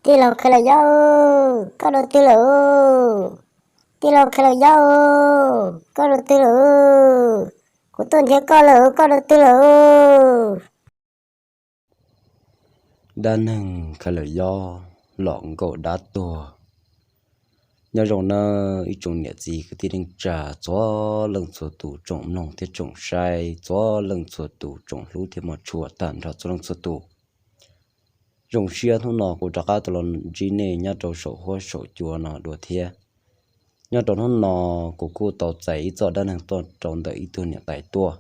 Tij laug Khais Laus Yob, koj dua twg lawm? Tij laug Khais Laus Yob, koj dua twg lawm? Kuv tuaj nrhiav koj lawm, koj dua twg lawm? Dab neeg Khais Laus Yob los nkaum dab tuag. Nyob zoo nawb ib tsoom niam txiv kwv tij neej tsa txhua leej txhua tus, tsoom mloog thiab tsoom saib txhua leej txhua tus, tsoom hlub thiab mos tshua tag nrho txhua leej txhua tus. Zoo siab hnub no kuv rov qab tau los ntsib nej nyob rau saum huab saum cua no dua thiab. Nyob rau hnub no kuv kuj tau txais ib txoj dab neeg tuaj rau ntawm ib tug niam tais tuaj.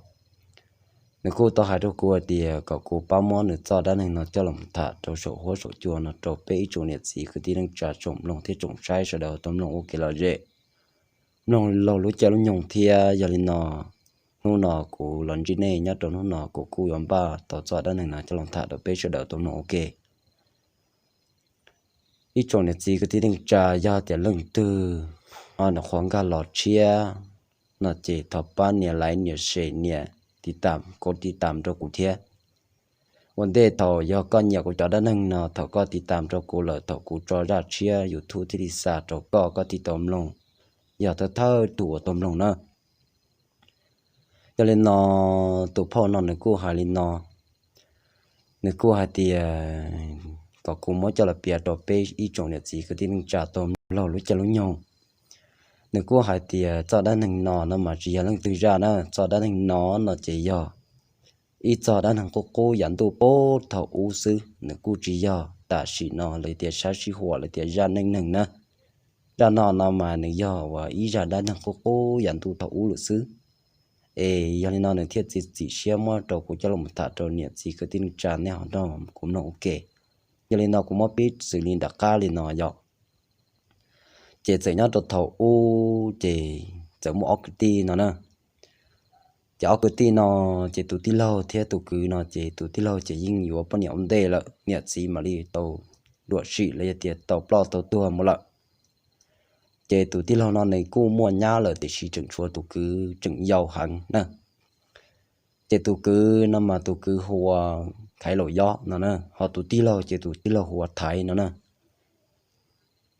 Nws kuj tau hais rau kuv hais tias kom kuv pab muab nws txoj dab neeg no coj los tham rau saum huab saum cua no rau peb ib tsoom niam txiv kwv tij neej tsa tsoom mloog thiab tsoom saib sawv daws tau mloog ua kev lom zem, mloog laug lub caij lub nyoog thiab. Yog li no, hnub no kuv los ntsib nej nyob rau hnub no kuv kuj yuav npaj tau txoj dab neeg no coj los tham rau peb sawv daws tau mloog ua ke. Ib tsoom niam txiv kwv tij neej tsa, yog tias leej twg ho nyuam qhuav nkag los tshiab no ces thov pab nias like, nias share, nias tiv tam, kov tiv tam rau kuv thiab. Ua ntej thaum yog koj nyiam kuv cov dab neeg no, thaum koj tiv tam rau kuv lawm, thaum kuv tso zaj tshiab YouTube thiaj li xa rau koj, koj thiaj tau mloog. Yog thawj thawj tus uas tau mloog na. Yog li no, tus phauj no nws kuj hais li no, nws kuj hais tias kom kuv muab coj los piav rau peb ib tsoom niam txiv kwv tij neej tsa tau mloog laug lub caij lub nyoog. Nws kuj hais tias txoj dab neeg no no mas tsis yog leej twg zaj na, txoj dab neeg no no ces yog ib txoj dab neeg qub qub yav ntuj puag thaum ub xwb, nws kuj tsis yog tam sim no lawv tias sab sib huam lawv tias zaj neej neeg na. Zaj no no mas nws yog uas ib zaj dab neeg qub qub yav ntuj thaum ub lawm xwb. Es yog li no nws thiaj txiav txim siab muab rau kuv coj los tham rau niam txiv kwv tij neej tsa nej ho nrog kuv mloog ua ke. Yog li no kuv muab pib xws li nram qab li no yom. Ces txawm nyob rau thaum ub ces txawm muaj ob kwv tij no na. Ces ob kwv tij no, ces tus tij laug thiab tus kwv no ces tus tij laug ces yeej yuav poj niam ua ntej lawm, niam txiv mam li tau ruam sim los yog tias tau ploj tau tuag mus lawm. Ces tus tij laug no nws kuj muaj nyab lawm tiam sis tseem tshuav tus kwv tseem yau heev na. Ces tus kwv no mas tus kwv hu ua Khais Laus Yob no na, ho tus tij laug ces tus tij laug hu ua Thaiv no na.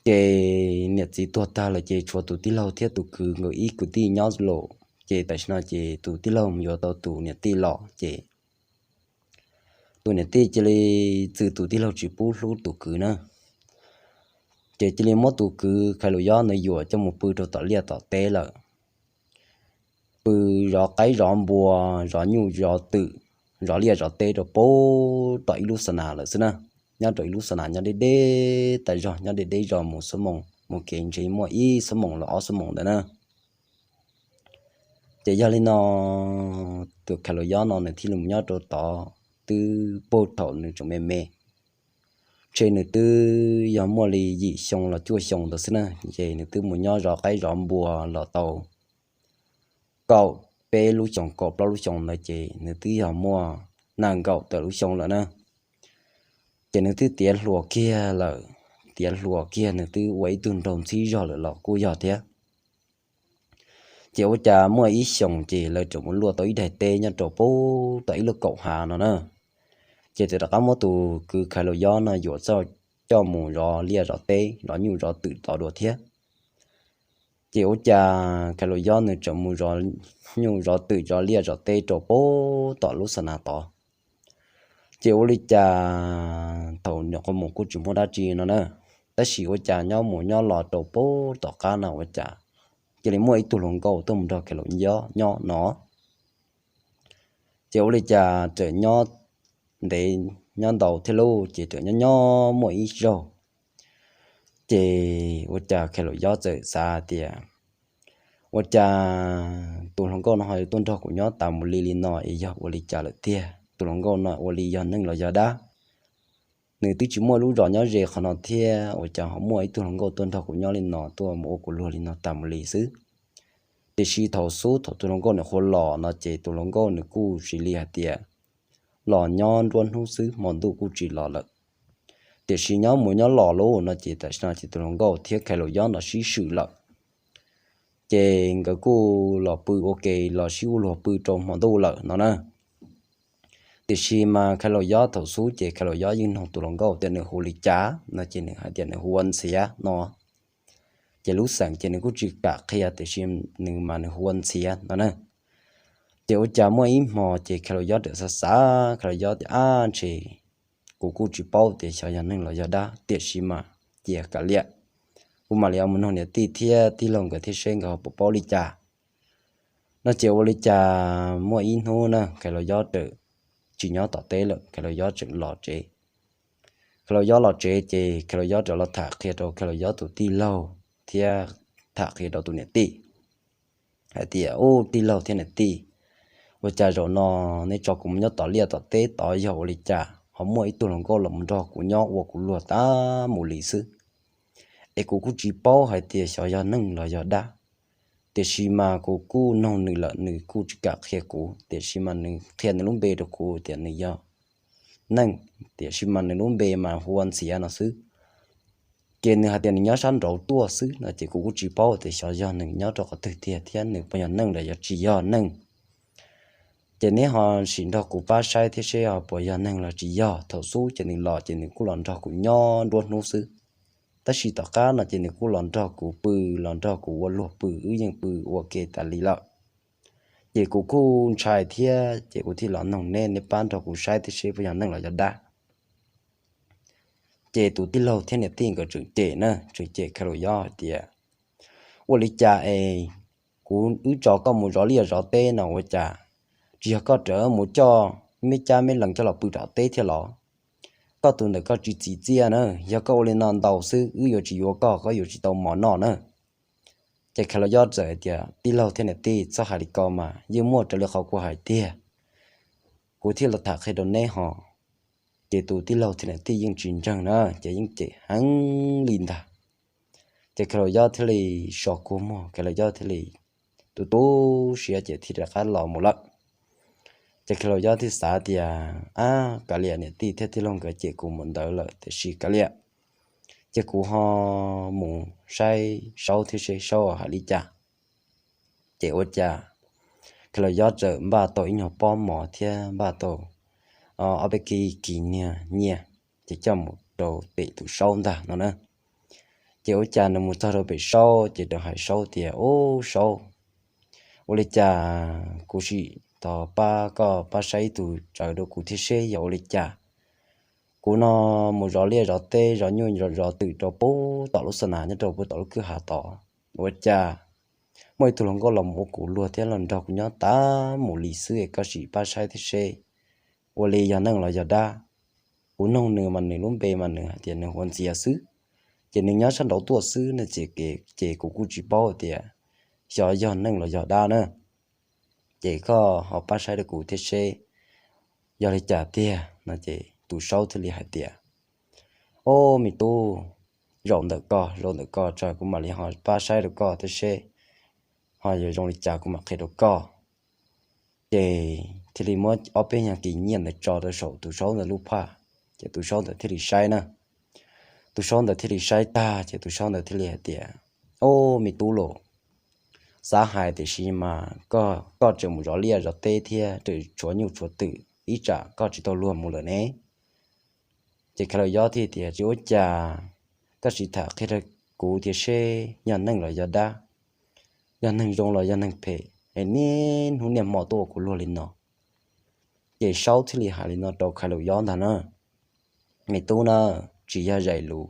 Ces niam txiv tuag tag lawm ces tshuav tus tij laug thiab tus kwv nkawd ib kwv tij nyob lawm. Ces tam sim no ces tus tij laug mus yuav tau tus niam tij los ces tus niam tij cia li txwv tus tij laug tsis pub hlub tus kwv na. Ces cia li muab tus kwv Khais Laus Yob ntawd yuam coj mus pw rau tom liaj tom teb lawm. Pw zov qaib zov npua, zov nyuj zov twm, zov liaj zov teb rau puag tom ib lub xa nas lawm xwb na. Nyob rau ib lub xa nas nyob deb deb tas zog, nyob deb deb zog mus xuab moos, mus kev ntshe muaj ib xuab moos los ob xuab moos ntawd na. Ces yog li no tus Khais Laus Yob no nws thiaj li mus nyob rau tod twb puag thaum nws tseem me me, ntshe nws twb yog muaj li yim xyoo los cuaj xyoo ntawd xwb na. Ces nws twb mus nyob zov qaib zov npua los tau kaum peb lub xyoos kaum plaub lub xyoos ntawd ces nws twb yog muaj nees nkaum tawm lub xyoo lawm na. Ces nws twb tiav hluas kiag lawm, tiav hluas kiag nws twb ua ib tug nraug ntxhib zog lawm los kuj yog thiab. Ces ua cas muaj ib xyoos ces lawv tseem mus luaj tau ib daim teb nyob rau puag tom ib lub kaum hav no na. Ces txawm rov qab muab tus kwv Khais Laus Yob no yuam txoj coj mus zov liaj zov teb zov nyuj zov twm tod dua thiab. Ces ua cas Khais Laus Yob nws tseem mus zov nyuj zov twm zov liaj zov teb rau puag tom lub xa nas tod. Ces ua li cas thaum nyuam qhuav mus kuj tsis muaj dab tsi no na, tab sis ua cas nyob mus nyob los rau puag tom qab no ua cas cia li muaj ib tug hluas nkauj tuaj mus nrog Khais Laus Yob nyob no. Ces ua li cas txawm nyob ntev nyob ntau thiab lauj, ces txawm nyob nyob muaj ib zaug, ces ua cas Khais Laus Yob txawm xav tias ua cas tus hluas nkauj no ho tuaj nrog kuv nyob tas mus li li no es yog ua li cas lawm tiag, tus hluas nkauj no ua li yog neeg los yog dab. Nws twb tsis muaj lub zos nyob ze qhov no thiab ua cas ho muaj ib tug hluas nkauj tuaj nrog kuv nyob li no tuaj mus ua kuv luag li no tas mus li xwb. Tiam sis thaum xub thaum tus hluas nkauj nws qhuav los no ces tus hluas nkauj nws kuj cia li hais tias los nyob nruab hnub xwb hmo ntuj kuj tsis los lawm. Tiam sis nyob mus nyob los lauj no ces tam sim no ces tus hluas nkauj thiab Khais Laus Yob no sib swm lawm. Ces nkawd kuj los pw ua ke los sib ua luag pw rau hmo ntuj lawm no na. Tiam sis mas Khais Laus Yob thaum xub ces Khais Laus Yob yeej nug tus hluas nkauj tias nws hu li cas no ces nws hais tias nws hu ua Ntxhiav no. Ces lub xeem ces nws kuj tsis kam qhia tiam sis nws mas nws hu ua Ntxhiav no na. Ces ua cas muaj ib hmo ces Khais Laus Yob txawm xav xav, Khais Laus Yob tias, Ab, ntshe kuv kuj tsis paub tias xyov yog neeg los yog dab, tiam sis mas cia kav liam, kuv mam li mus nug niam tij thiab tij laug nkawd thiab seb nkawd ho puas paub li cas. No ces ua li cas muaj ib hnub na Khais Laus Yob txawm tsis nyob tom teb lawm, Khais Laus Yob txawm los tsev. Khais Laus Yob los tsev ces Khais Laus Yob txawm los tham qhia rau Khais Laus Yob tus tij laug thiab tham qhia rau tus niam tij hais tias, Ub, tij laug thiab niam tij, ua cas zaum no nej tso kuv mus nyob tom liaj tom teb tod yog ua li cas ho muaj ib tug hluas nkauj los nrog kuv nyob ua kuv luag tag mus li xwb? Es kuv kuj tsis paub hais tias xyov yog neeg los yog dab, tiam sis mas kuv kuj nug nws lawm nws kuj tsis kam qhia kuv, tiam sis mas nws qhia nws lub npe rau kuv tias nws yog Neej, tiam sis mas nws lub npe mas hu ua Ntxhiav no xwb. Ces nws hais tias nws nyob sab nraud tuaj xwb no ces kuv kuj tsis paub tias xyov yog nws nyob rau qhov twg tiag thiab nws puas yog neeg los yog tsis yog neeg. Ces neb ho sim nrog kuv pab saib thiab seb ho puas yog neeg los tsis yog. Thaum xub ces nws los ces nws kuj los nrog kuv nyob nruab hnub xwb, tab sis tom qab no ces nws kuj los nrog kuv pw, los nrog kuv ua luag pw, wb yeej pw ua ke tas li lawm. Ces kuv kuj ntshai thiab ces kuv thiaj los nug neb, neb pab nrog kuv saib thiab seb puas yog neeg los yog dab. Ces tus tij laug thiab niam tij nkawd tseem cem na, tseem cem Khais Laus Yob hais tias, Ua li cas es kuv wb tso koj mus zov liaj zov teb no ua cas tsis yog koj rawm mus coj me cab me lees coj los pw tom teb thiab los? Koj tus ntawm koj tsis txim txiaj na, yog koj ua li no ntau xwb wb yuav tsis yuav koj, koj yuav tsis tau mov noj na. Ces Khais Laus Yob txawm hais tias, Tij laug thiab niam tij, txhob hais li ko mas, yeej muaj raws li qhov kuv hais tiag. Kuv thiaj los tham qhia rau neb ho. Ces tus tij laug thiab niam tij yeej tsis ntseeg na, ces yeej cem heev li ntag. Ces Khais Laus Yob thiaj li so kua muag, Khais Laus Yob thiaj li tu tu siab ces thiaj rov qab los mus lawm. Ces Khais Laus Yob thiaj xav tias, Ab, kav liam, niam tij thiab tij laug nkawd cem kuv mus ntawd lawm tiam sis kav liam, ces kuv ho mus saib Saub thiab seb Saub hais li cas. Ces ua cas Khais Laus Yob txawm npaj tau ib nyuag pob mov thiab npaj tau ob peb kis kis niag nyiaj, ces coj mus rau pem tus Saub ntag no na. Ces ua cas nws mus txog rau pem Saub ces rov hais Saub tias, Ub Saub, ua li cas kuv sim tos pab koj pab saib ib tug tsawv rau kuv thiab seb yog ua li cas. Kuv no mus zov liaj zov teb zov nyuj zov twm rau puag tom lub xa nas nyob rau puag tom lub kwj ha tod, ua cas muaj ib tug hluas nkauj los mus ua kuv luag thiab los nrog kuv nyob tag mus li xwb es koj sim pab saib thiab seb ua li yog neeg los yog dab. Kuv nug nws mas nws lub npe mas nws hais tias nws hu ua Ntxias xwb, ces nws nyob sab nraud tuaj xwb no ces, ces kuv kuj tsis paub tias xyov yog neeg los yog dab na. Ces koj ho pab saib rau kuv thiab seb yog li cas tiag no. Ces tus Saub thiaj li hais tias, Ob, me tub, zaum ntawm koj, zaum ntawm koj tso kuv mam li ho pab saib rau koj thiab seb ho yuav zoo li cas kuv mam qhia rau koj. Ces thiaj li muab ob peb nyuag kis nyiaj ntawd tso rau saum tus Saub ntawd lub phaj, ces tus Saub ntawd thiaj li saib na. Tus Saub ntawd thiaj li saib tag ces tus Saub ntawd thiaj li hais tias, Ob, me tub los, xav hais tiam sis mas koj, koj tseem mus zov liaj zov teb thiab tseem tshuav nyuj tshuav twm, ib tsam koj tsis tau luag mus lawm ne. Ces Khais Laus Yob thiaj tias, Tsis ua cas, koj sim tham qhia rau kuv thiab seb yog neeg los yog dab, yog neeg zoo los yog neeg phem es niaj hnub niaj hmo tuaj ua kuv luag li no. Ces Saub thiaj li hais li no rau Khais Laus Yob ntag na, Me tub na, tsis yog zais lus,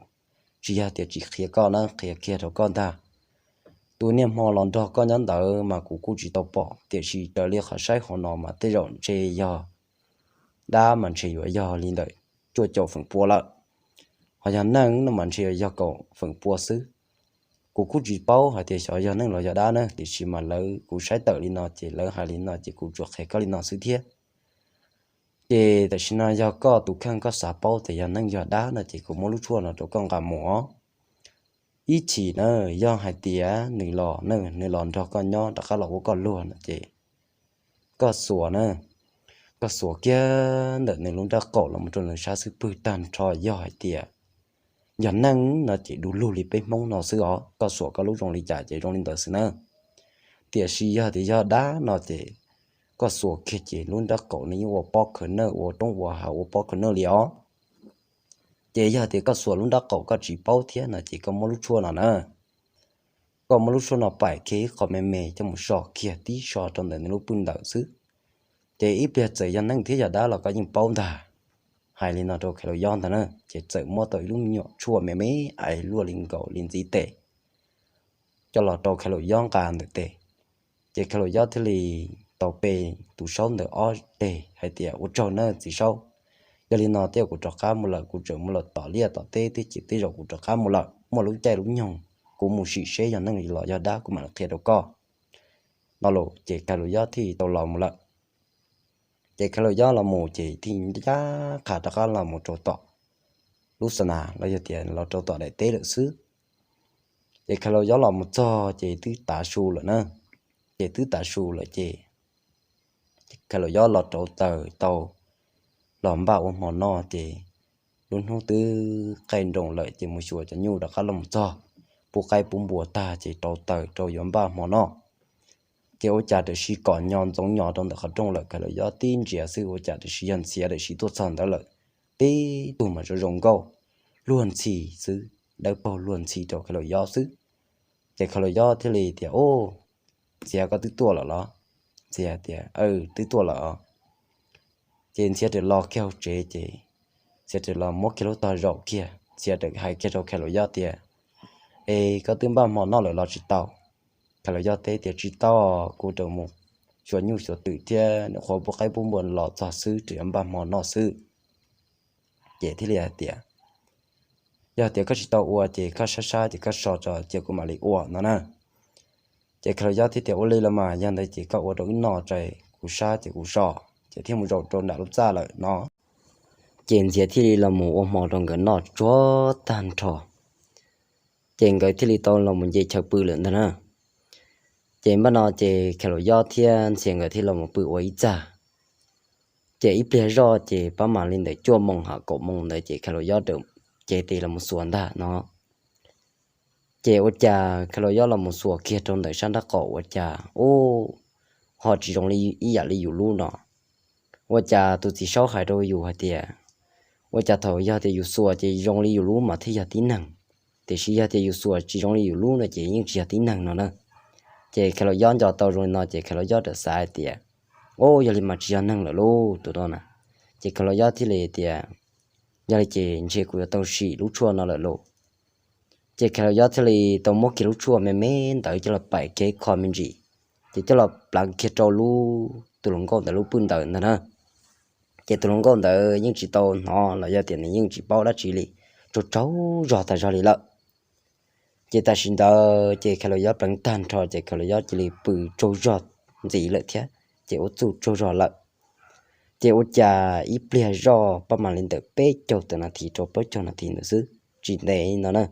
tsis yog tias tsis qhia koj na, qhia kiag rau koj ntag. Tus niaj hmo los nrog koj nyob ntawd mas kuv kuj tsis tau pom, tiam sis raws li qhov saib hauv no mas tej zaum ntshe yog dab mas ntshe yuav yog li ntawm cuaj caum feem pua lawm. Ho yog neeg no mas ntshe yuav yog kaum feem pua xwb. Kuv kuj tsis paub hais tias xyov yog neeg los yog dab na, tiam sis mas lawv, kuv saib tawm li no ces lawv hais li no ces kuv tsuas qhia koj li no xwb thiab. Ces tam sim no yog koj tus kheej koj xav paub tias yog neeg yog dab no ces kuv muab lub tshuaj no rau koj nqa mus os. Ib chim na, yog hais tias nws los, nws los nrog koj nyob rov qab los ua koj luag no ces koj xuas na, koj xuas kiag ntawm nws lub nrab qaum los mus rau nws sab xub pwg tag nrho, yog hais tias yog neeg no ces du lug li peb Hmoob no xwb os, koj xuas koj lub zoo li cas ces zoo li ntawd xwb na. Tiam sis yog tias yog dab no ces koj xuas kiag ces lub nrab qaum nws yeej ua pob khaws nawj, ua roob ua hav ua pob khaws nawj li os. Ces yog tias koj xuas lub nrab qaum koj tsis paub thiab no ces koj muab lub tshuaj no na, koj muab lub tshuaj no paim kiag ib qho me me coj mus so kiag tib so rau ntawm nws lub pwj ntawm xwb, ces ib pliag txawm yog neeg thiab yog dab los koj yeej paub ntag. Hais li no rau Khais Laus Yob ntag na, ces txawm muab tau ib lub me nyuam tshuaj me me ais luaj li nkaus li ntxiv tes coj los rau Khais Laus Yob nqa ntawm tes. Ces Khais Laus Yob thiaj li tau pe tus saub ntawd ob teg hais tias, Ua tsaug nawb txiv saub, yog li no tej zaum kuv rov qab mus lawm, kuv tseem mus lawm tom liaj tom teb thiab ces tej zaum kuv rov qab mus lawm, muaj lub caij lub nyoog kuv mus sim seb yog neeg los yog dab kuv mam li qhia rau koj. No los ces Khais Laus Yob thiaj tau los mus lawm. Ces Khais Laus Yob los mus ces thiaj ncaj qha rov qab los mus rau tom lub xa nas los yog tias los rau tom daim teb lawm xwb. Ces Khais Laus Yob los mus txog ces twb tav su lawm na. Ces twb tav su lawm ces Khais Laus Yob los rauv taws tau los npaj ua hmo noj ces lub hnub twb qaij nroos lawm ces mus xyuas cov nyuj rov qab los mus txog, pub qaib pub npua tag ces rauv taws rau yuav npaj hmo noj. Ces ua cas tam sim kom nyo ntxoov nyo rau ntawm qhov rooj lawm, Khais Laus Yob tib ntsia xwb ua cas tam sim yog Ntxhiav tam sim tuaj txog ntawd lawm. Tib tug mas zoo zoo nkauj, luag ntxhi xwb, dawb paug luag ntxhi rau Khais Laus Yob xwb. Ces Khais Laus Yob thiaj li tias, Ub, Ntxhiav koj twb tuaj lawm los? Ntxhiav tias, Twb tuaj lawm. Ces Ntxhiav tawm los kiag hauv tsev ces Ntxhiav tawm los muab kiag lub tog zaum kiag, Ntxhiav tawm hais kiag rau Khais Laus Yob tias, Es koj twb npaj hmo noj lawm los tsis tau? Khais Laus Yob teb tias, Tsis tau, kuv tseem mus xyuas nyuj xyuas twm thiab nyuam qhuav pub qaib pub npua los txog xwb, tseem yuav npaj hmo noj xwb. Ces thiaj li hais tias, Yog tias koj tsis tau ua ces koj sab sab ces koj so tso cia kuv mam li ua no na. Ces Khais Laus Yob thiaj tias, Ua li los mas, yog ntawd ces koj ua rau wb noj tso, kuv sab ces kuv so. Ces thiaj mus zaum rau nram lub txaj lawm no. Ces Ntxhiav thiaj li los mus ua hmo rau nkawd noj tsuag tag nrho. Ces nkawd thiaj li tau los mus nce chaw pw lawm ntag na. Ces npaj no ces Khais Laus Yob thiab Ntxhiav nkawd thiaj los mus pw ua ib txaj. Ces ib pliag zoj ces pab mam li ntawm cuaj moos ham kaum moos ntawd ces Khais Laus Yob cev tes los mus xuas ntag no. Ces ua cas Khais Laus Yob los mus xuas kiag rau ntawm sab nraub qaum ua cas, ub, ho tsis zoo li ib yam li yus lub no. Ua cas tus txiv saub hais rau yus hais tias, ua cas thaum yog tias yus xuas ces zoo li yus lub mas thiaj yog tib neeg, tiam sis yog tias yus xuas tsis zoo li yus lub no ces yeej tsis yog tib neeg no na. Ces Khais Laus Yob nco tau zoo li no ces Khais Laus Yob txawm xav hais tias, Ub, yog li mas tsis yog neeg lawm lauj tus no na. Ces Khais Laus Yob thiaj li tias, Yog li ces ntshe kuv yuav tau sim lub tshuaj no lawm lauj. Ces Khais Laus Yob thiaj li tau muab kiag lub tshuaj me me ntawd coj los paim kiag ib qho me ntsis, ces coj los pleev kiag rau lub, tus hluas nkauj ntawd lub pwj ntawd ntag na. Ces tus hluas nkauj ntawd yeej tsis tau hnov los yog tias nws yeej tsis paub dab tsi li, tsaug tsaug zog tas zog li lawm. Ces tam sim ntawd ces Khais Laus Yob pleev tag nrho ces Khais Laus Yob cia li pw tsaug zog ntxiv lawm thiab, ces ua txuj tsaug zog lawm. Ces ua cas ib pliag zoj pab mam li ntawm peb caug tawm nas this rau plaub caug nas this ntawd xwb, tsis ntev no na.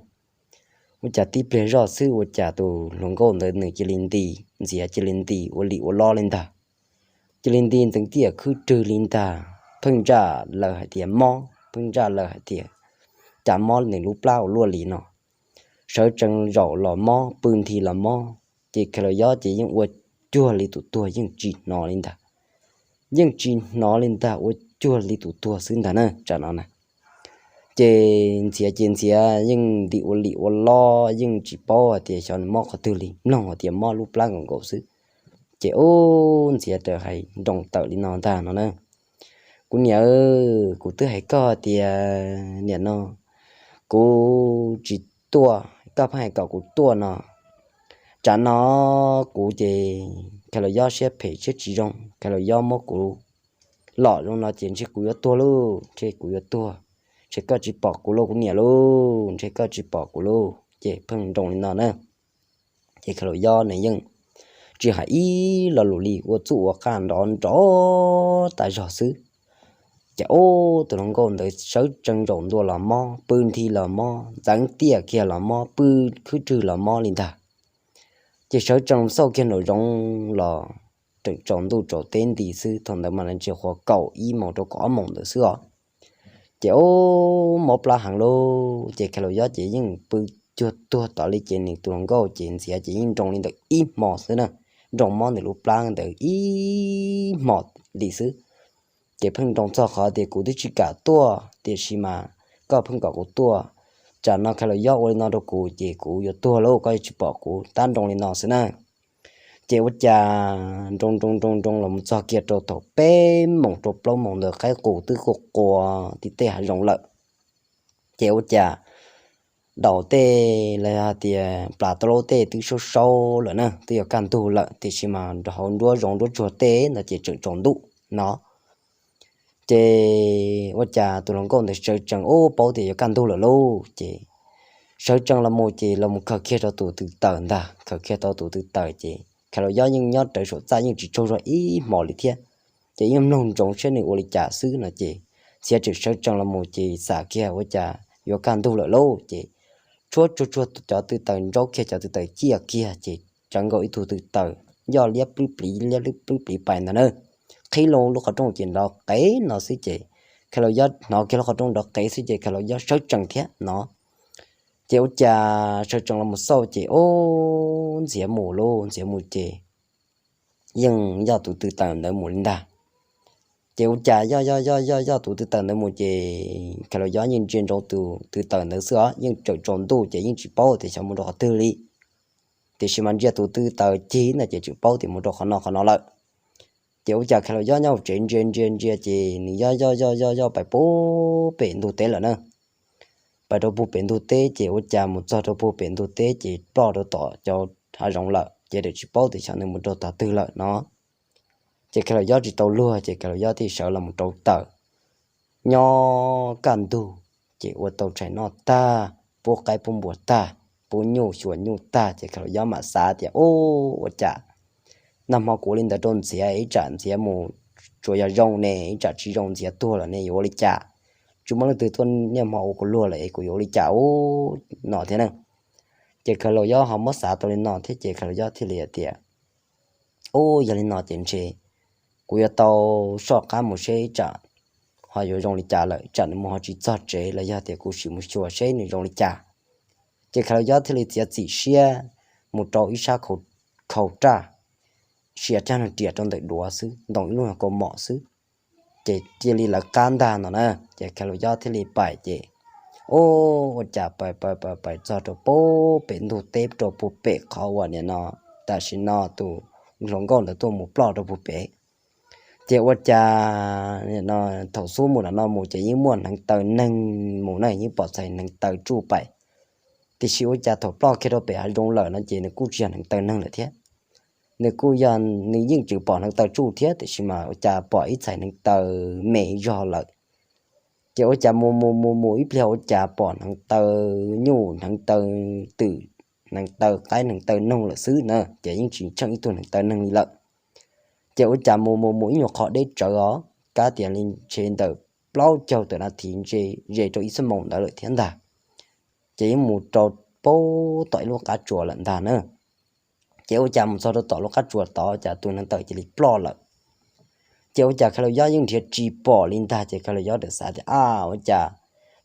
Ua cas tib pliag zoj xwb ua cas tus hluas nkauj ntawd nws cia li nti, Ntxhiav cia li nti ua li ua lob li ntag. Cia li nti ntxeev tiam khwb rwg li ntag, pheej ntsaj lawv hais tias mob, pheej ntsaj lawv hais tias cas mob nws lub plab ua luaj li no. Sawv tsees zaum los mob, pw nthi los mob, ces Khais Laus Yob ces yeej ua cuag li tus tuag yeej tsis hnov li ntag. Yeej tsis hnov li ntag, ua cuag li tus tuag xwb ntag na tsam no na. Ces Ntxhiav ces Ntxhiav yeej nti ua li ua lob yeej tsis paub hais tias xyov nws mob qhov twg li, mloog hais tias mob lub plab nkaus nkaus xwb. Ces ub, Ntxhiav txawm hais nroo tawm li no ntag no na, Kuv niam, kuv twb hais koj tias niam no kuv tsis tuaj, koj pheej hais kom kuv tuaj no. Tsam no kuv ces Khais Laus Yob siab phem siab tsis zoo, Khais Laus Yob muab kuv lom zoo no ces ntshe kuv yuav tuag lauj, ntshe kuv yuav tuag, ntshe koj tsis pom kuv lauj kuv niam lauj, ntshe koj tsis pom kuv lauj. Ces pheej nroo li no na. Ces Khais Laus Yob nws yeej tsis hais ib lo lus li, ua txuj ua qaj nrov nrov tas zog xwb. Ces ub, tus hluas nkauj ntawd sawv tsees zaum ntua los mob, pw nthi los mob, ntxeev tiam kiag los mob, pw khwb rwg los mob li ntag. Ces sawv tsees xauj kiag nraum zoov los tseem tsaus ntuj tsaus teb nti xwb, thaum ntawd mas ntshe qhuav kaum ib moos rau kaum ob moos ntawd xwb os. Ces ub, mob plab heev lauj, ces Khais Laus Yob ces yeej pw cuag tuag tod li, ces nws tus hluas nkauj ces Ntxhiav ces yeej nroo li ntawm ib hmo xwb na. nroo mob ntawm lub plab ntawd ib hmos li xwb. Ces pheej nroo txog qhov tias kuv twb tsis kam tuaj, tiam sis mas koj pheej kom kuv tuaj. Tsam no Kha Laus Yob ua li no rau kuv ces kuv yuav tuag lauj, koj yuav tsis pom kuv tab nroo li no xwb na. Ces ua cas nroo nroo nroo nroo los mus txog kiag rau thaum peb moos rau plaub moos ntawd qaib qus twb qua qua tib tej hav zoov lawm. Ces ua cas daus tej los yog hais tias plas tau laub tej twb saub saub lawm na, twb yuav kaj ntug lawm, tiam sis mas hauv nruab zoov nruab tsuag tej no ces tseem tsaus ntuj no. Ces ua cas tus hluas nkauj ntawd sawv tsees ub paub tias yuav kaj ntug lawm lauj, ces sawv tsees los mus ces los mus khaws kiag rau tus tw taws ntag. Khaws kiag tau tus tw taws ces Kha Laus Yob yeej nyob rawv saum txaj yeej tsis tsaug zog ib hmos li thiab. Ces yeej mloog ntsoov saib nws ua li cas xwb no ces txhia tseem sawv tsees los mus ces xam kiag ua cas yuav kaj ntug lawm lauj, ces tshuab tsuag tsuag cov tw taws ntsaub kiag cov tw taws ciaj kiag ces tsawv nkaus ib tug tw taws yoj liab plwb pliv liab plwb pliv pais ntag na. Qhib loo lub qhov rooj ces nrov qev no xwb ces Kha Laus Yob hnov kiag lub qhov rooj nrov qev xwb ces Kha Laus Yob sawv tsees thiab no. Ces ua cas sawv tsees los mus xauj ces ub ntxiav mus lauj, ntxiav mus ces yeej yoj tus tw taws ntawd mus li ntag. Ces ua cas yoj yoj yoj yoj yoj tus tw taws ntawd mus ces Kha Laus Yob yeej ntsia ntsoov tus tw taws ntawd xwb os, yeej tseem tsaus ntuj ces yeej tsis paub tias xyov mus rau qhov twg li. Tiam sis mas ntsia tus tw taws cig ntawd ces tseem paub tias mus rau qhov no qhov no lawm. Ces ua cas Kha Laus Yob nyob hauv tsev ntsia ntsia ntsia ces nws yoj yoj yoj yoj yoj pais puag pem ntug teb lawm na. Pais rau puag pem ntug teb ces ua cas mus txog rau puag pem ntug teb ces ploj rau tom cov hav zoov lawm ces tseem tsis paub tias xyov nws mus rau qhov twg lawm no. Ces Kha Laus Yob tsis tau luag ces Kha Laus Yob thiaj sawv los mus rau taws. Nyob kaj ntug ces ua tau tshais noj tag, pub qaib pub npua tag, pub nyuj xyuas nyuj tag ces Kha Laus Yob mam xav tias ub ua cas nag hmo kuv ua li ntawd rau ntxiav ib tsam ntxiav mus tsuas yog zoo ne, ib tsam tsis zoo ntxiav tuag lawm ne yuav ua li cas? Tsis muaj leej twg tuaj niaj hmo ua kuv luag lawm es kuv yuav ua li cas ub no thiab na. Ces Kha Laus Yob ho muab xav tau li no thiab ces Kha Laus Yob thiaj li hais tias ub yog li no ces ntshe kuv yuav tau soj qab mus seb ib tsam ho yuav zoo li cas lawm, tsam nws mus ho tsis txog tsev los yog tias kuv sim mus xyuas seb nws zoo li cas. Ces Kha Laus Yob thiaj li txiav txim siab mus rau ib sab khau raj, sia rab nag riam rau ntawm duav xwb, ntoo ib lub kaus mom xwb, ces cia li lawv qab ntag no na. Ces Kha Laus Yob thiaj li pais ces ub ua cas pais pais pais pais txog rau puag pem ntug teb rau puag pem qhov uas nim no tam sim no tus hluas nkauj ntawd tuaj mus ploj rau puag pem. Ces ua cas thaum xub mus nram no mus ces yeej muaj hneev taw neeg mus na, yeej pom txhais hneev taw tsuj pais. Tiam sis ua cas thaum ploj kiag rau pem hav zoov lawm no ces nws kuj tsis yog hneev taw neeg lawm thiab. Nws kuj yog, nws yeej tseem pom hneev taw tsuj thiab tiam sis mas ua cas pom ib txhais hneev taw me zog lawm. Ces ua cas mus mus mus mus ib pliag ua cas pom hneev taw nyuj, hneev taw twm, hneev taw qaib, hneev taw noog lawm xwb na, ces yeej tsis tsheej ib tug hneev taw neeg li lawm. Ces ua cas mus mus mus ib nyuag qhov deb tsawv os, kab tias li ntshe ntawm plaub caug tawm nas this ntshe ze rau ib xuab moos ntawd lawm thiab ntag. Ces yeej mus rau puag tom ib lub qab tsuas lawm ntag na. Ces ua cas mus txog rau tom lub qab tsuas tod cas tus hneev taw cia li ploj lawm. Ces ua cas Kha Laus Yob yeej nrhiav tsis pom li ntag ces Kha Laus Yob txawm xav tias a ua cas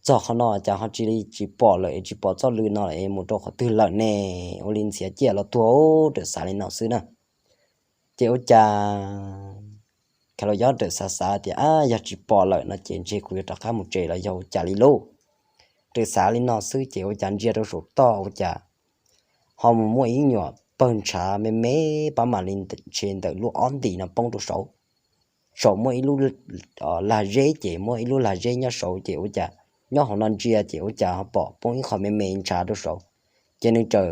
txog qhov no cas ho tsis li tsis pom lawm es tsis pom txoj lw no lawm es mus rau qhov twg lawm ne, ua li ntxhiav ciaj los tuag, txawm xav li no xwb na. Ces ua cas Kha Laus Yob txawm xav xav tias a yog tsis pom lawm no ces ntshe kuv yuav rov qab mus tsev los yog ua cas li lauj. Txawm xav li no xwb ces ua cas ntsia rau saum toj ua cas ho mus muaj ib nyuam pawg ntshav me me pab mam li ntshe ntawm lub ob nti no poob rau saud. Saum muaj ib lub lag zeb ces muaj ib lub lag zeb nyob saud ces ua cas nyob hauv no ntsia ces ua cas ho pom poob ib qho me me ntshav rau saud. Ces nws txawm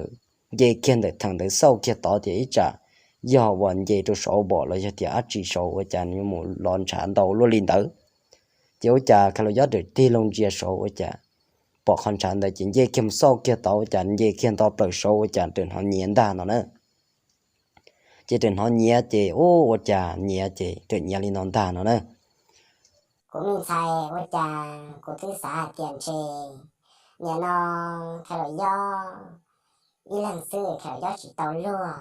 nce kiag ntawm theem ntawd xauj kiag tod tias ib tsam yog uas nce rau saud npaum los yog tias dab tsi saud ua cas nws mus los ntshav ntau luaj li ntawd. Ces ua cas Kha Laus Yob txawm tig loo ntsia saud ua cas pom qhov ntshav ntawd ces nce kiag mus xauj kiag tod ua cas nce kiag nto plaws saud ua cas txawm hnov nyiav ntag no na. Ces txawm hnov nyiav ces ub ua cas nyiav ces txawm nyiav li no ntag no na. Kuv me ntxhais, ua cas kuv twb xav hais tias ntshe nim no Kha Laus Yob ib leeg xwb Kha Laus Yob tsis tau luag,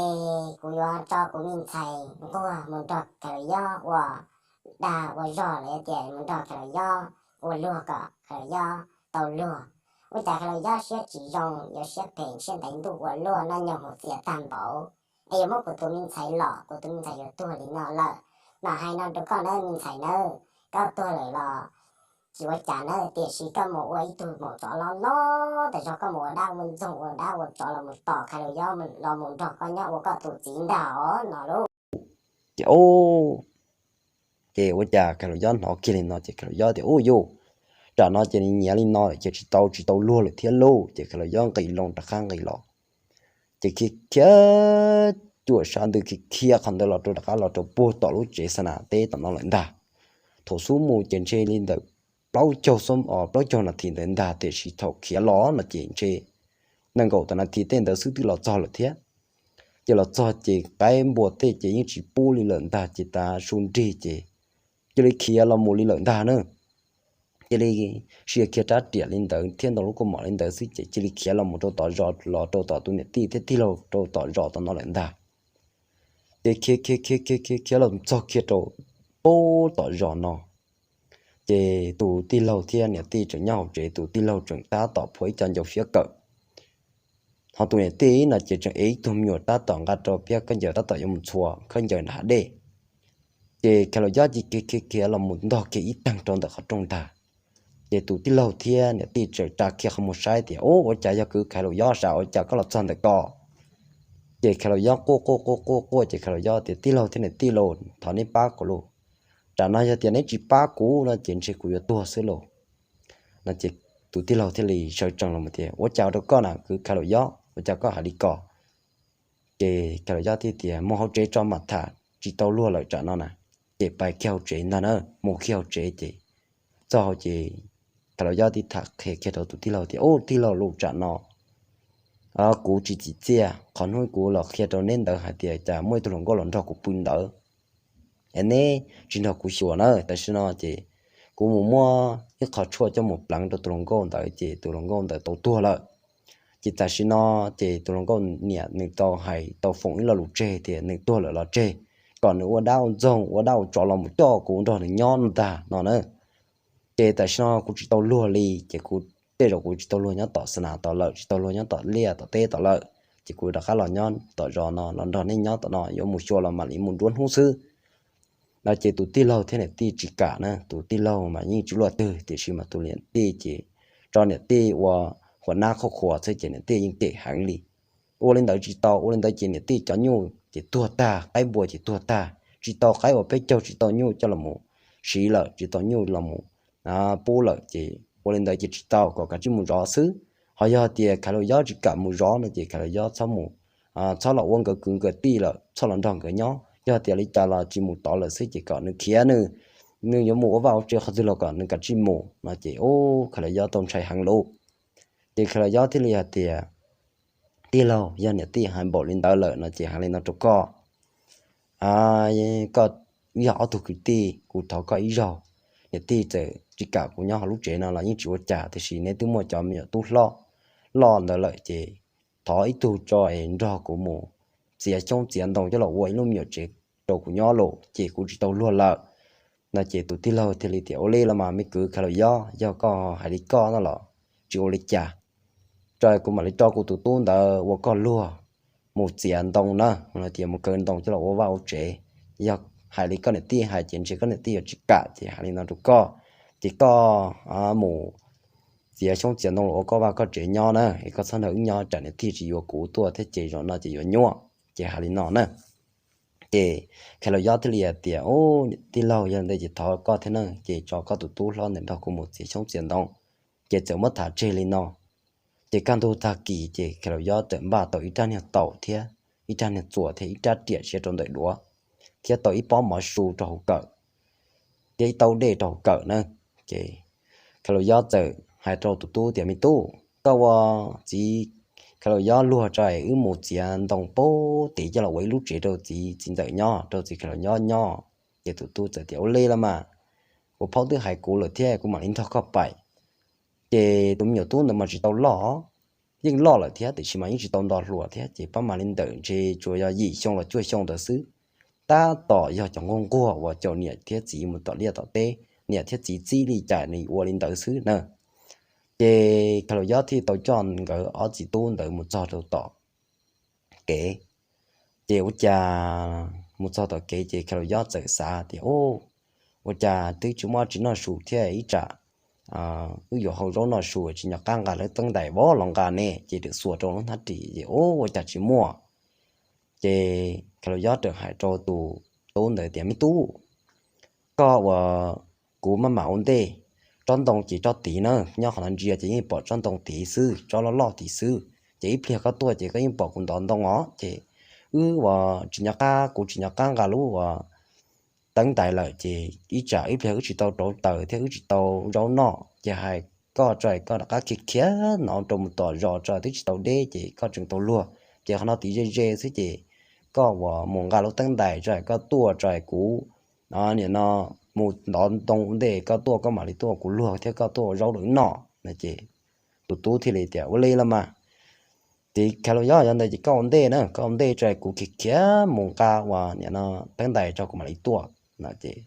es kuv yuav tso kuv me ntxhais nquag mus nrog Kha Laus Yob ua dag ua zog los yog tias mus nrog Kha Laus Yob ua luag kom Kha Laus Yob tau luag. Ua cas Kha Laus Yob siab tsis zoo, yuav siab phem siab ntev ntuj ua luaj noj nyoos mus txias tag npaum. es yuav muab kuv tus me ntxhais los, kuv tus me ntxhais yuav tuag li no lawm. Mas hais no rau koj nawb me ntxhais nawb, koj tuag lawm los tsis ua cas nawb, tiam sis koj mus ua ib tug maum tsov loj loj tas zog, koj mus ua dab ua ntxoog ua dab ua tsov los mus tos Khais Laus Yob los mus nrog koj nyob ua koj tus txiv ntag os no lauj. Ces, ces ua cas Khais Laus Yob hnov kiag li no ces Khais Laus Yob tias, Ub yuj, tam no ces nws nyiav li no lawm ces tsis tau, tsis tau luag lawm thiab lauj. Ces Khais Laus Yob nqis loo rov qab nqis los, ces khiav khiav cuam sab ntws khiav khiav qhov ntawd los rau rov qab los rau puag tom lub tsev xa nas teb tom no lawm ntag. Thaum xub mus ces ntshe li ntawm plaub caug, plaub caug nas this ntawd ntag, tiam sis thaum khiav los no ces ntshe nees nkaum tawm nas this tej ntawd xwb twb los txog lawm thiab. Ces los txog ces qaib npua tej ces yeej tsis pub li lawm ntag, ces tav su nrig ces cia li khiav los mus li lawm ntag na. Cia li sia kiag rab riam li ntawd thiab ntoo lub kua mom li ntawd xwb ces cia li khiav los mus rau tom zos, los rau tom tus niam tij thiab tij laug rau tom zos tom no lawm ntag. Ces khiav khiav khiav khiav khiav khiav los txog kiag rau pub tom zos no, ces tus tij laug thiab niam tij tseem nyob hauv tsev, tus tij laug tseem tab tom phuav ib co ncau fiab kawm. Ho tus niam tij no ces tseem ev ib tug me nyuam tab tom nqa rau piab khaub ncaws tab tom yuav mus txhua khaub ncaws nram hav dej. Ces Khais Laus Yob ces khiav khiav khiav los mus ntog kiag ib tag rau ntawm qhov rooj ntag. Ces tus tij laug thiab niam tij tseem ras kiag qhov muag saib tias, Ub, ua cas yog kwv Khais Laus Yob sav, ua cas koj los txog ntawm ko? Ces Khais Laus Yob quaj quaj quaj quaj quaj ces Khais Laus Yob tias, Tij laug thiab niam tij lauj, thov neb pab kuv lauj. Tam no yog tias neb tsis pab kuv no ces ntshe kuv yuav tuag xwb lauj. No ces tus tij laug thiaj li sawv tsees los tias, Ua cas rau koj na kwv Khais Laus Yob, ua cas koj hais li ko? Ces Khais Laus Yob thiaj tias, Mus hauv tsev tso mam tham, tsis tau luag lawm tsam no na. Ces pais kiag hauv tsev ntag na, mus kiag hauv tsev ces txog hauv ces Khais Laus Yob thiaj tham qhia kiag rau tus tij laug tias, Ub, tij laug lauj, tsam no kuv tsis tsim txiaj, qhov hnub kuv los qhia rau neb ntawd hais tias cas muaj ib tug hluas nkauj los nrog kuv pw ntawd, es neb tsis nrog kuv xyuas na. Tam sim no ces kuv mus muab ib qho tshuaj coj mus pleev rau tus hluas nkauj ntawd ces tus hluas nkauj ntawd tau tuag lawm. Ces tam sim no ces tus hluas nkauj niam nws tau hais tau foom ib lo lus tseg tias nws tuag lawm los tseg, kom nws ua dab ua ntxoog ua dab ua tsov los mus coj kuv nrog nws nyob no ntag no na. Ces tam sim no kuv tsis tau luag li, ces kuv tej zaum kuv tsis tau luag nyob tom xa nas tom lawm, tsis tau luag nyob tom liaj tom teb tom lawm, ces kuv rov qab los nyob tom zos no los nrog nej nyob tom no, yuav mus xyuas los mam li mus nruab hnub xwb. No ces tus tij laug thiab niam tij tsis kam na, tus tij laug mas yeej tsis luaj twg, tiam sis mas tus niam tij ces tso niam tij ua huam nab qhuab qhuas xwb ces niam tij yeej cem heev li. Ua li ntawd tsis tau, ua li ntawd ces niam tij cov nyuj ces tuag tag, qaib npua ces tuag tag, tsis tau qaib uas peb caug, tsis tau nyuj coj los siv lawm, tsis tau nyuj los mus pub lawm ces ua li ntawd ces tsis tau, kom kav tsij mus zov xwb. Ho yog tias Khais Laus Yob tsis kam mus zov no ces Khais Laus Yob txhob mus, txhob los ua nkawd kwv nkawd tij lawm, txhob los nrog nkawd nyob. Yog tias li cas los tsis mus tod lawm xwb ces kom nws khiav, nws, nws yuav mus ua vaj ua tsev qhov twg los kom nws kav tsij mus no ces ub, Khais Laus Yob tau ntshai heev lauj. Ces Khais Laus Yob thiaj li hais tias, Tij laug, yog niam tij hais npaum li ntawd lawm no ces hais li no rau koj, koj, wb yog ob tug kwv tij, kuv thov koj ib zaug. Niam tij txawm tsis kam kuv nyob hauv lub tsev no los yeej tsis ua cas, tiam sis neb twb muaj cov me nyuam tub hlob loj ntawd lawm ces thov ib tug tso es nrog kuv mus txiav xyoob txiav ntoo coj los ua ib lub me nyuam tsev rau kuv nyob los ces kuv tsis tau luag lawm. No ces tus tij laug thiaj li tias, Ua li los mas me kwv Khais Laus Yob, yog koj hais li koj no los tsis ua li cas, tso kuv mam li tso kuv tus tub ntawd ua koj luag mus txiav ntoo na, tias mus kaw ntoo coj los ua vaj ua tsev. Yog hais li koj niam tij hais ces ntshe koj niam tij yuav tsis kam ces hais li no rau koj, ces koj mus txiav xyoob txiav ntoo los ua koj vaj koj tsev nyob na, es koj txhob nrog wb nyob tsam niam tij tsis yuav kuv tuaj thiab ces zaum no ces yuav nyuaj, ces hais li no na. Ces Khais Laus Yob thiaj li hais tias, Ub, tij laug, yog li ntawd ces thov koj thiab na, ces tso koj tus tub hlob ntawd nrog kuv mus txiav xyoob txiav ntoo. Ces txawm muab tham tseg li no. Ces kaj ntug tag kis ces Khais Laus Yob txawm npaj tau ib rab niag taus thiab ib rab niag txuas thiab ib rab riam siav rau ntawm duav, thiab tau ib pob mov su rau hauv kawm, thiab ib taub dej rau hauv kawm na. Ces Khais Laus Yob txawm hais rau tus tub tias, Me tub, koj ua txiv Khais Laus Yob luag tso es wb mus txiav ntoo pub tid coj los ua ib lub tsev rau txiv, txiv ntxawm nyob, rau txiv Khais Laus Yob nyob. Ces tus tub txawm tias, Ua li los mas, kuv phaub twb hais kuv lawm thiab, kuv mam li nrog koj pais. Ces tus me nyuam tub ntawd mas tsis tau loj, yeej loj lawm thiab tiam sis mas yeej tsis tau nto hluas thiab, ces pab mam li ntawm ntshe tsuas yog yim xyoo los cuaj xyoo ntawd xwb. Tab tom yog cov nquag nquag uas caum niam thiab txiv mus tom liaj tom teb, niam thiab txiv txib li cas nws ua li ntawd xwb na. Ces Khais Laus Yob thiaj tau coj nkawd ob txiv tub ntawd mus txog rau tom kev, Ces ua cas mus txog tom kev ces Khas Laus Yob txawm xav tias, Ua cas twb tsis muaj tsis noj su thiab, ib tsam wb yuav hau zaub noj su tsis nco qab nqa lub teeb ntais vov los nqa ne. Ces txawm xuas rau lub hnab ris ces ua cas tsis muaj. Ces Khas Laus Yob txawm hais rau tus tub ntawd tias, Me tub, koj ua, kuv maj mam ua ntej. Tsob ntoo ces tsob tid na, nyob qhov no ntsia ces yeej pom tsob ntoo tid xwb, tsob loj loj tid xwb. Ces ib pliag koj tuaj ces koj yeej pom kuv ntov ntoo os. Ces wb ua tsis nco qab, kuv tsis nco qab nqa lub ua teeb ntais lawm ces ib tsam ib pliag wb tsis tau rauv taws thiab wb tsis tau zaub noj. Ces hais koj tso es koj rov qab khiav khiav no rau mus tom zos tso, twb tsis tau deb ces koj tseem tau luag. Ces qhov no tid ze ze xwb ces koj ua mus nqa lub teeb ntais tso es koj tuaj tso es kuv, nim no mus ntov ntoo ua ntej, koj tuaj koj mam li tuaj kuv luag thiab koj tuaj ua zaub rau wb noj no. Ces tus tub thiaj li tias, Ua li los mas. Ces Khas Laus Yob, yog ntawd ces koj ua ntej na, koj ua ntej tso es kuv khiav khiav mus nqa ua nim no teeb ntais tso kuv mam li tuaj no. Ces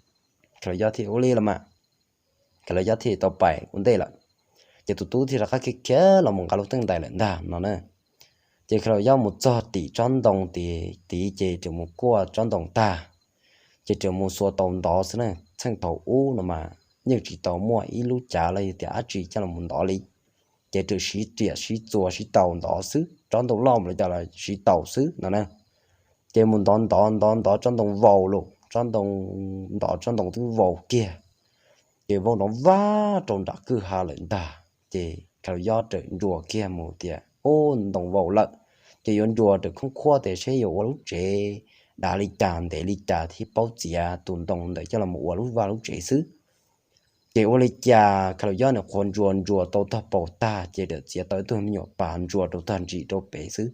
Khas Laus Yob thiaj, Ua li los mas. Khas Laus Yob thiaj tau pais ua ntej lawm. Ces tus tub thiaj rov qab khiav khiav los mus nqa lub teeb ntais lawm ntag no na. Ces Khas Laus Yob mus txog tim tsob ntoo tid ces txawm mus kuaj tsob ntoo tag, ces txawm mus xuas taus ntov xwb na. Txheej thaum ub no mas yeej tsis tau muaj ib lub cav los yog tias dab tsi coj los ntov li, ces txawm siv riam siv txuas siv taus ntov xwb, tsob ntoo loj mus li cas los siv taus xwb no na. Ces mus ntov ntov ntov ntov tsob ntoo vau lawm, tsob ntoo, ntov tsob ntoo twb vau kiag, ces vau nrov vag rau nram kwj ha lawm ntag. Ces Khas Laus Yob txawm ntsuas kiag mus tias, Ub, ntoo vau lawm. Ces yuav ntsuas txawm khoob khuab tias seb yuav ua lub tsev dav li cas ntev li cas thiab paub txiav tus ntoo ntawd coj los ua lub vaj lub tsev xwb. Ces ua li cas Khas Laus Yob nws qhuav ntsuas ntsuas tau tog paus tag ces txawm txiav tau ib tug me nyuam pas ntsuas rau tog ntsis rau pem xwb.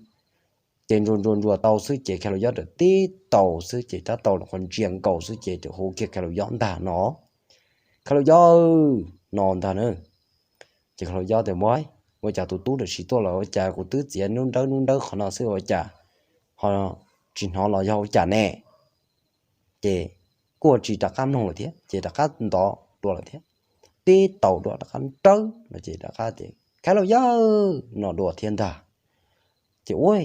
Ces ntsuas ntsuas ntsuas tau xwb ces Khas Laus Yob txawm tib taus xwb ces rab taus los qhuav ntsia nkaus xwb ces txawm hu kiag Khas Laus Yob ntag no, Khas Laus Yob no ntag na. Ces Khas Laus Yob tias, Muab, ua cas tus tub tam sim tuaj los ua cas kuv twb txiav nub nrawb nub nrawb qhov no xwb ua cas ho tsis hnov los yog ua cas ne? Ces kuj tsis rov qab mloog lawm thiab ces rov qab ntov dua lawm thiab. Tib taus dua rov qab nrawb no ces rov qab tias, Khas Laus Yob no dua thiab ntag. Ces ua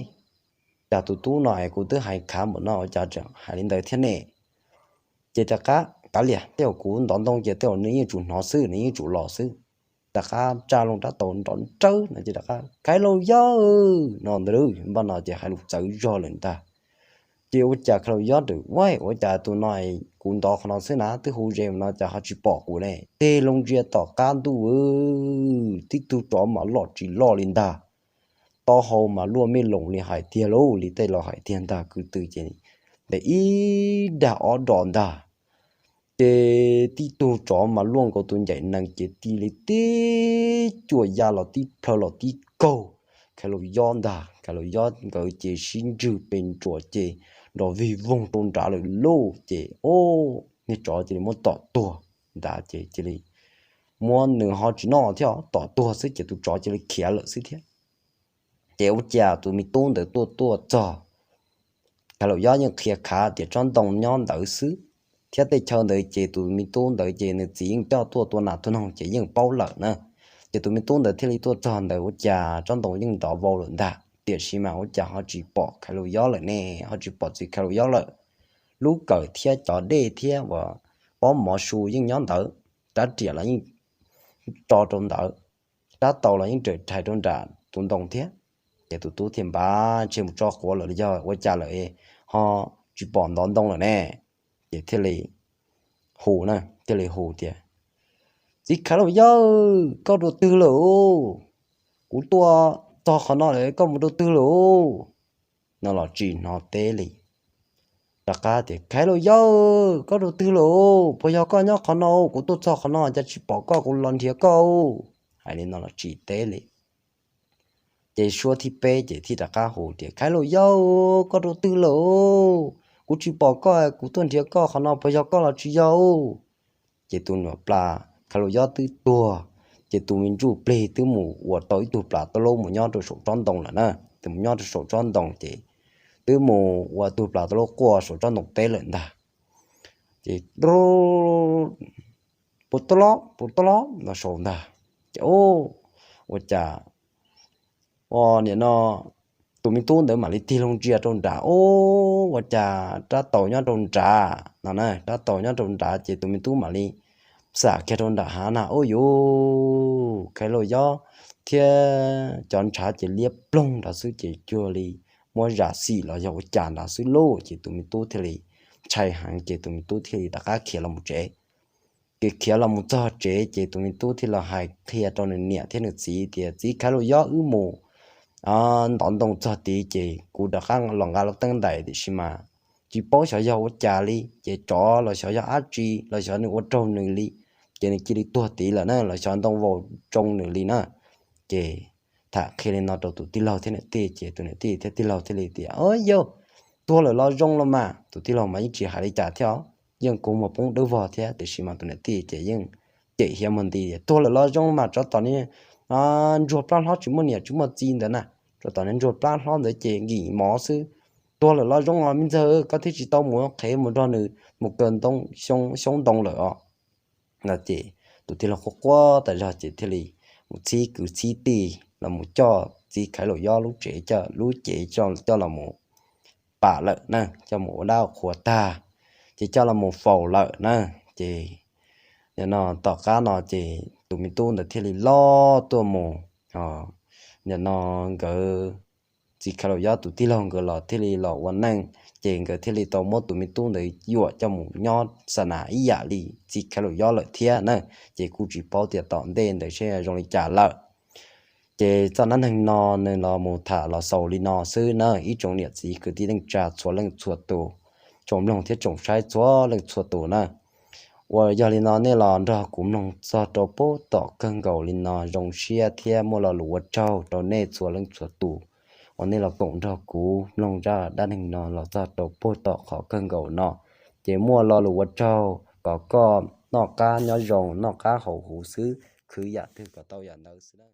cas tus tub no es kuv twb hais khav npaum no ua cas tseem hais li ntawd thiab ne? Ces rov qab kav liam, tej zaum kuv ntov ntoo ces tej zaum nws yeej tsum hnov xwb, nws yeej tsum los xwb. Rov qab tsa loo rab taus nrov nrawb no ces rov qab, Khas Laus Yob no ntag. Npaj no ces hais lus txawv zog lawm ntag. Ces ua cas Khas Laus Yob txawm, Ua, ua cas tus no kuv ntov qhov no xwb na twb hu ze no cas ho tsis pom kuv ne? Tig loo ntsia tom qab ntuj, tib tug tsov mas loj tsis loj li ntag, taub hau mas luaj mej loos li hais tiag lauj, li tej laus hais tiag ntag, kwv tw ces ntev ib dag ob dos ntag. Ces tib tug tsov mas luaj nkaus tus ncaim nees ces ti li tib cuam ya los tib plhaw los tib kaug Khas Laus Yob ntag. Khas Laus Yob nkawd ces sib ntswg pes ntsuas ces nrov vig voog rau nrad lawm lauj. Ces o, niag tsov cia li muab tom tuag ntag ces cia li muab nws ho tsis noj thiab, tom tuag xwb ces tus tsov cia li khiav lawm xwb thiab. Ces ua cas tus me tub ntawd tuaj tuaj txog, Khas Laus Yob yeej qhia khav tias tsob ntoo nyob ntawd xwb, thiab tej chaw ntawd ces tus me tub ntawd ces nws txiv yeej coj tuaj tua nas tua noog ces yeej paub lawm na. Ces tus me tub ntawd thiaj li tuaj txog ntawd ua cas tsob ntoo yeej ntov vau lawm ntag, tiam sis mas ua cas ho tsis pom Khas Laus Yob lawm ne, ho tsis pom txiv Khas Laus Yob lawm. Lub kawm thiab cov dej thiab uas pob mov su yeej nyob ntawd, rab riam los yeej tso rau ntawd, rab taus los yeej rawm rhais rau nram tus ntoo thiab. Ces tus tub thiaj npaj tseg mus tso quav lawm, yog ua cas lawm ho tsis pom ntov ntoo lawm ne? Ces thiaj li hu na, thiaj li hu tias, Txiv Khas Laus Yob, koj dua twg lawm? Kuv tuaj txog qhov no lawm, koj mus dua twg lawm? No los tsis hnov teb li. Rov qab tias, Khas Laus Yob, koj dua twg lawm? Puas yog koj nyob qhov no? Kuv tuaj txog qhov no cas tsis pom koj, kuv los nrhiav koj. Hais li no los tsis teb li. Ces suab thib peb ces thiaj rov qab hu tias, Khas Laus Yob, koj dua twg lawm? Kuv tsis pom koj, kuv tuaj nrhiav koj qhov no, puas yog koj los tsis yog? Ces tus nyuam plas Khas Laus Yob twb tuag, ces tus me ntsuj plig twb mus ua tau ib tug plas taub laub mus nyob rau saum tsob ntoo lawm na. Tus mus nyob rau saum tsob ntoo ces twb mus ua tug plas taub laub quaj saum tsob ntoo teb lawm ntag. Ces puas tob lob puas tob lob no saud ntag. Ces ua cas ua nim no tus me tub ntawd mam li tig loo ntsia rau nrad, ub, ua cas rab taus nyob rau nrad no na, rab taus nyob rau nrad ces tus me tub mam li xam kiag rau nram hav na, ub yuv, Khaiv Lauj Yob thiab cov ntshav ces liab ploog nrad xwb ces cuag li muab zam xim los yog ua cas nrad xwb lauj. Ces tus me tub thiaj li ntshai heev ces tus me tub thiaj li rov qab khiav los mus tsev. Ces khiav los mus txog tsev ces tus me tub thiaj los hais qhia rau nws niam thiab nws txiv tias, Txiv Khaiv Lauj Yob, wb mus ntov ntoo txog tid ces kuv rov qab los nqa lub teeb ntais, tiam sis mas tsis paub xyov yog ua cas li ces tsov los xyov yog dab tsi los xyov nws ua raug nws li, ces nws cia li tuag tid lawm na, los xyov ntoo vau tsoo nws li na. Ces tham qhia li no rau tus tij laug thiab niam tij ces tus niam tij thiab tij laug thiaj li tias, Yog tuag lawm los zoo los mas. Tus tij laug mas yeej tsis hais li cas thiab, yeej kua muag poob dawb vog thiab, tiam sis mas tus niam tij ces yeej cem hiav muag nti, Tuag lawm los zoo mas, tsov tom niag ntsuag plab hlob tsis muaj niam tsis muaj txiv ntawd na, tsov tom niag ntsuag plab hlob ntawd ces nkim mov xwb. Tuag lawm los zoo os me ntxawg, koj thiaj tsis tau mus qhev mus nrog nws mus kaw ntoo, xyoob ntoo lawm os. No ces tus tij laug quaj quaj tas zog ces thiaj li mus txhib kwv txhib tij los mus coj txiv Khaiv Lauj Yob lub tsev, lub cev coj los mus pam lawm na, coj mus ua dab qhuas tag, ces coj los mus faus lawm na. Ces nim no tom qab no ces tus me tub ntawd thiaj li loj tuaj mus, nim no nkawd txiv Khaiv Lauj Yob tus tij laug nkawd los thiaj li los ua neej, ces nkawd thiaj li tau muab tus me tub ntawd yuam coj mus nyob xa nas ib yam li txiv Khaiv Lauj Yob lawm thiab na. Ces kuj tsis paub tias tom ntej ntawd seb zoo li cas lawm. Ces txoj dab neeg no nws los mus tham los xaus li no xwb na, ib tsoom niam txiv kwv tij neej tsa txhua leej txhua tus, tsoom mloog thiab tsoom saib txhua leej txhua tus na. Uas yog li no nej los nrog kuv mloog txog rau pem tom kawg nkaus li no, zoo siab thiab muaj lo lus ua tsaug rau nej txhua leej txhua tus uas nej los koom nrog kuv mloog zaj dab neeg no los txog rau pem tom qhov kawg nkaus no. Ces muaj lo lus ua tsaug, kom koj noj qab nyob zoo, noj qab haus huv xwb, khwv yam twg kom tau yam ntawd xwb na.